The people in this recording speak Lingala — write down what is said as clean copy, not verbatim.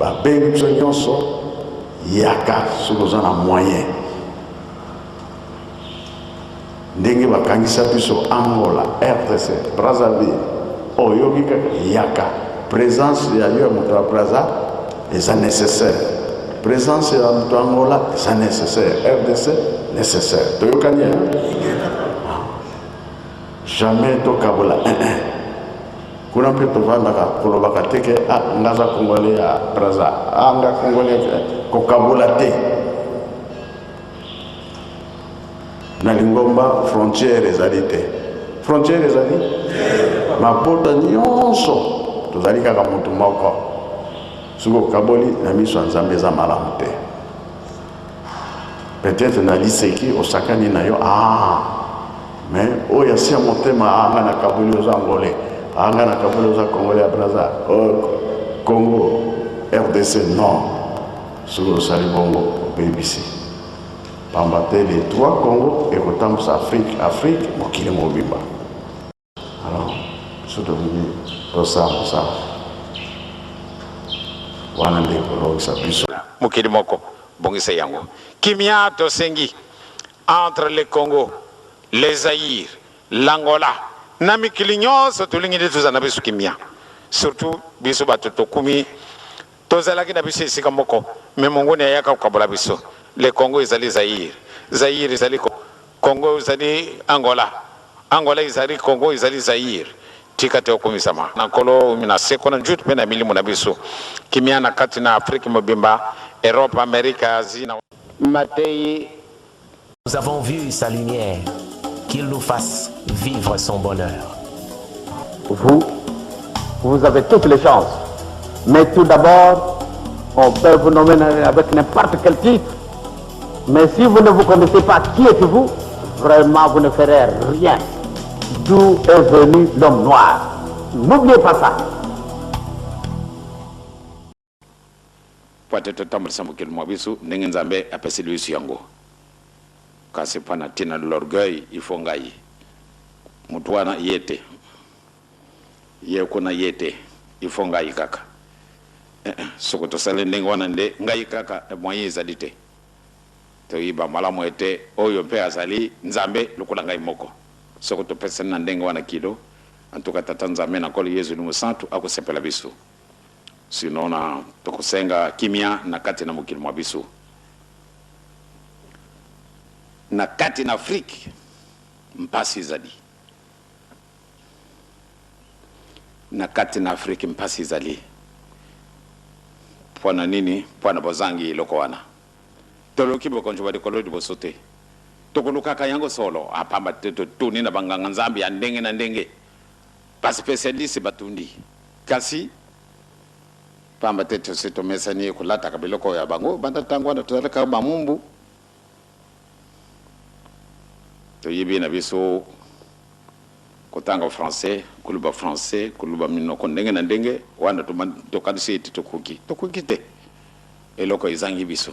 Babengi biso nyonso, yaka soki oza na moyen. Ndenge bakangisa biso Angola, RDC, Brazzaville, oyoki kaka yaka. Presence ya yo ya moto ya Brazza eza necessaire. Presence ya moto ya Angola eza necessaire. RDC necessaire. Toyokani hein? Jamais tokabola eh, eh. Kuna mpe tovandaka kolobaka te ke ah, nga aza congolais ya Brazza, ah, nga congolais, kokabola te. Na lingomba frontière ezali te. Frontière ezali mabota nyonso tozali kaka motu moko. Soki okaboli na miso ya Nzambe eza malamu te. Peut-être na liseki osakani na yo ah, mais oyo asia motema ah, nga nakaboli oza angolais, ah, nga nakaboli oza congolais ya Brazza, oh, Congo RDC non. Soki osali bongo obebisi, pamba te les trois Congo ekotambusa Afrique, Afrique mokili mobimba. Alors biso tolingi tosala mosala wana nde ekolongisa biso. Mokili moko bongisa yango. Kimia tosengi entre le Congo, le Zaïre, l'Angola na mikili nyonso tolingi nde tozala na biso kimia surtout biso bato tokumi Tozalaki na biso esika moko mais monguni ayaka kokabola biso. Le Congo ezali Zaïre, Zaïre ezali Congo ezali Angola, Angola ezali Congo ezali Zaïre. Tika te okumisama na Nkolo na seko na njutu mpe na milimo na biso. Kimia na kati na Afrique mobimba, Europe, Amerique, Asie na. Mateyi. Nous avons vu sa lumière, qu'il nous fasse vivre son bonheur. Vous, vous avez toutes les chances. Mais tout d'abord, on peut vous nommer avec n'importe quel titre. Mais si vous ne vous connaissez pas qui êtes-vous, vraiment vous ne ferez rien. D'où est venu l'homme noir? N'oubliez pas ça. Mpo ete totambolisa mokili mwa biso ndenge Nzambe apeseli biso yango. Kasi mpo na ntina l'orgueil, il faut ngai. Moto wana ye te. Ye kuna ye te. Il faut ngai kaka. Eh eh, soko tosali ndenge wana nde ngai kaka, moyen ezali te. Toyiba malamu ete oyo mpe azali Nzambe lokola ngai moko. Soko topesani na ndenge wana kilo, en tout cas Tata Nzambe na Nkolo Yezu Mosantu akosepela biso. Sinon na tokosenga kimia na kati na mokili mwa biso. Na kati na Afrique mpasi ezali. Na kati na Afrique mpasi ezali. Mpo na nini? Mpo na bozangi eloko wana. Toluki bokonzi bwa likolo liboso te. Tokolukaka yango solo? Ah, pamba te totuni na banganga Nzambe ya ndenge na ndenge. Ba specialiste batundi kasi pamba te tosi tomesani kolataka biloko ya bango banda tango wana tozali kaka ba mumbu toyebi na biso kotanga français koloba français koloba minoko ndenge na ndenge wana tokanisi ete tokoki tokoki te eloko ezangi biso.